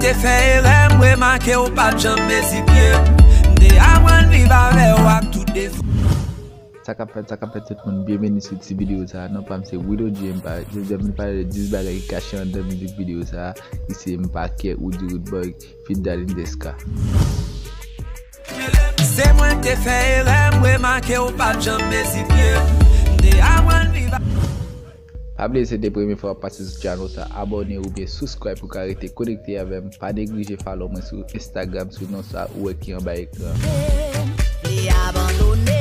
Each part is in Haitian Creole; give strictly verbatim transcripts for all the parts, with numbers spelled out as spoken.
Te fè erè, m remake w pa t janm ezipye. M te aprann viv avè w ak tout defo. Sa k ap fèt, sa k ap fèt tout moun, byenveni sou ti videyo sa a. Non pa m se Wilodji Empire. Jodi a m vin pale de dis bagay ki kache anndan mizik videyo sa a, ki se M Pa Kyè Roody Roodboy feat Darline Desca. Se mwen te fè erè, m remake w pa t janm ezipye. M te aprann viv a- Pa bliye, se te premye fwa w ap pase sou channel sa, abòne oubyen subscribe pou w ka rete konekte avè m. Pa neglije follow mwen sou Instagram sou non sa ou wè ki anba ekran an. Li abandone,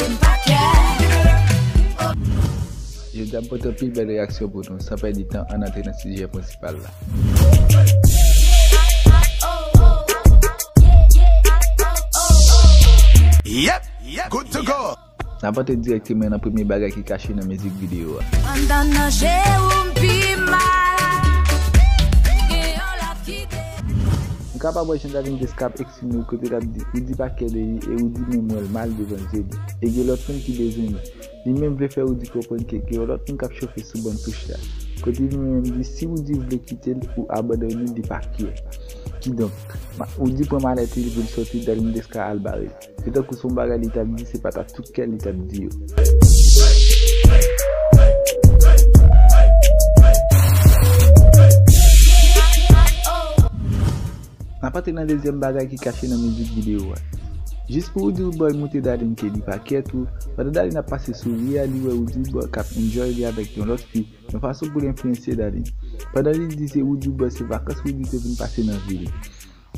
m pa kè. Jodi a m pote anpil bèl reyaksyon pou nou. San pèdi tan, ann antre nan sijè prensipal la. Yep, yep, good to go. N ap antre dirèkteman nan premye bagay ki kache nan mizik videyo a. Anndan nan je ou m pi mal. Gen yon lòt ki de- Nou kapab wè jan Darline Desca ap eksprime l kote l ap di Roody pa kè de li e Roody menm wè l mal devan je li. E gen lòt moun ki bezwen li. Li menm vle fè Roody konprann ke gen yon lòt moun k ap chofe sou bann touch la. Kote li menm di si Roody vle kite l ou abandone l, li pa kyè. Kidonk, ma- Roody pran malèt li pou l soti, Darline Desca al bare l. Se tankou se yon bagay li t ap di, se pa t ak tout kè l li t ap di yo. N ap antre nan dezyèm bagay ki kache nan mizik videyo a. Jis pou Roody Roodboy montre Darline ke li pa kyè tou, pandan Darline ap pase sou ri a, li wè Roody Roodboy k ap enjoy li avèk yon lòt fi, yon fason pou l enfliyanse Darline. Pandan li di se Roody Roodboy, se vakans Roody te vin pase nan vi li.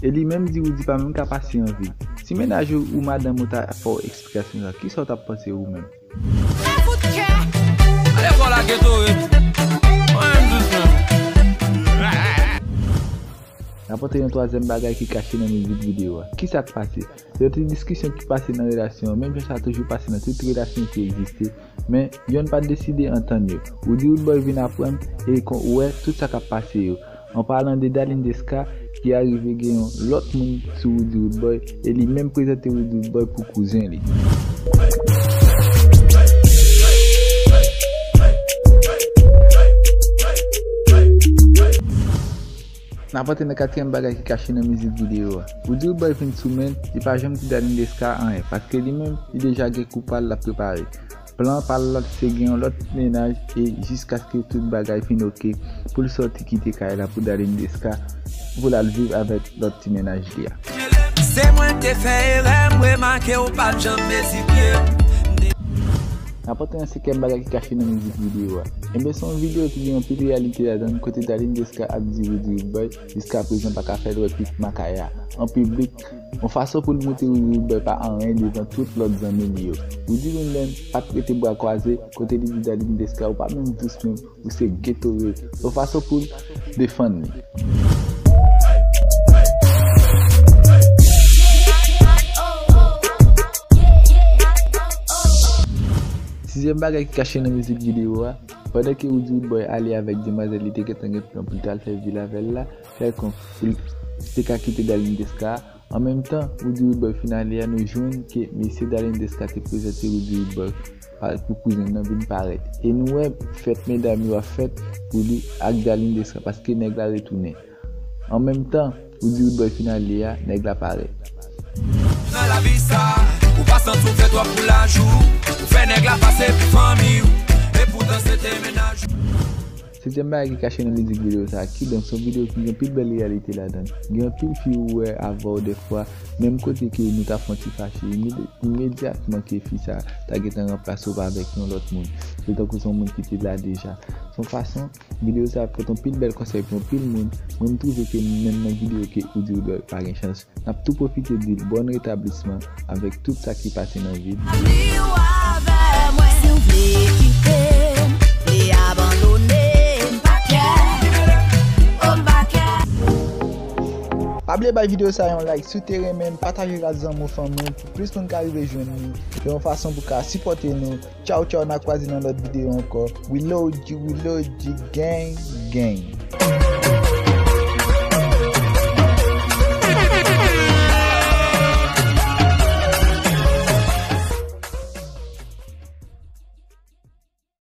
E li menm di Roody pa menm ka pase anvi. Si mennaj ou, ou madanm ou ta fè w eksplikasyon sa, kisa w t ap panse ou menm? Fè kout kè. Ale fò lage tou wi. Mwen menm dousman. N ap antre yon twazyèm bagay ki kache nan mizik videyo a. Kisa k pase? Se yon ti diskisyon ki pase nan relasyon an, menm jan sa toujou pase nan tout relasyon ki egziste. Men, yonn pa t deside antann yo. Roody Roodboy vin aprann e kon ou wè tout sa k ap pase yo. An palan de Darline Desca ki arive gen yon lòt moun sou Roody Roodboy e li menm prezante Roody Roodboy pou kouzen li. N ap antre nan katriyèm bagay ki kache nan mizik videyo a. Roody Roodboy vin sou men, li pa janm di Darline Desca anyen, paske li menm, li deja gen kou pa l l ap prepare. Plan pa l la se gen yon lòt mennaj e jiskaske tout bagay fin oke pou l sòti kite kay la pou Darline Desca pou l al viv avèk lòt ti mennaj li a. Se mwen te fè erè, m remake w pa t janm ezipye. N ap antre nan senkyèm bagay ki kache nan mizik videyo a. Enben, se yon videyo ki gen anpil reyalite ladan l, kote Darline Desca ap di Roody Roodboy, jiska prezan pa ka fè l wè pik makaya an piblik, yon fason pou l montre Roody Roodboy pa anyen devan tout lòt zanmi li yo. Roody Roodboy pa t rete bra kwaze, kote li di Darline Desca, ou pa menm dous menm, ou se Gatorade. Yon fason pou l defann li. Sizyèm bagay ki kache nan mizik videyo a, pandan ke Roody Roodboy ale avèk demwazèl li te gentan gen plan pou l t al fè vil avè l la, kèlkonk pou l te ka kite Darline Desca. An menm tan, Roody Roodboy fin ale a, nou jwenn ke mesye Darline Desca te prezante Roody Roodboy pa- pou kouzen nan vin parèt. E nou wè fèt medam yo ap fèt pou li ak Darline Desca paske nèg la retounen. An menm tan, Roody Roodboy fin ale a, nèg la parèt. Nan lavi sa, ou pa santi w fè twòp pou laj ou, ou fè nèg la pase pou fanmi w, e poutan se te mennaj ou. Setyèm bagay ki kache nan mizik videyo sa a, kidonk se yon videyo ki gen anpil bèl reyalite ladan l. Gen anpil fi ou wè avè w dèfwa, menm kote ke nou ta fè yon ti fache, imedi- imedyatman ke fi sa ta gentan ranplase w avèk yon lòt moun. Se tankou se yon moun ki te la deja. Se yon fason, videyo sa a pote anpil bèl konsèy pou anpil moun. Mwen, m twouve ke menm nan videyo ke ou di ou dwe pa gen chans, n ap tou pwofite di l bòn retablisman avèk tout sa ki pase nan vi l. Li w avè mwen, si w vle kite m, vle abandone m, pa kè, oh, m pa kè. Pa bliye bay videyo sa yon like, si w te renmen l, pataje l ak zanmi w, fanmi w, pou plis moun ka rive jwenn li. Se yon fason pou ka sipòte nou. Tchaw, tchaw, n a kwaze nan lòt videyo ankò. We love you, we love you, gang, gang.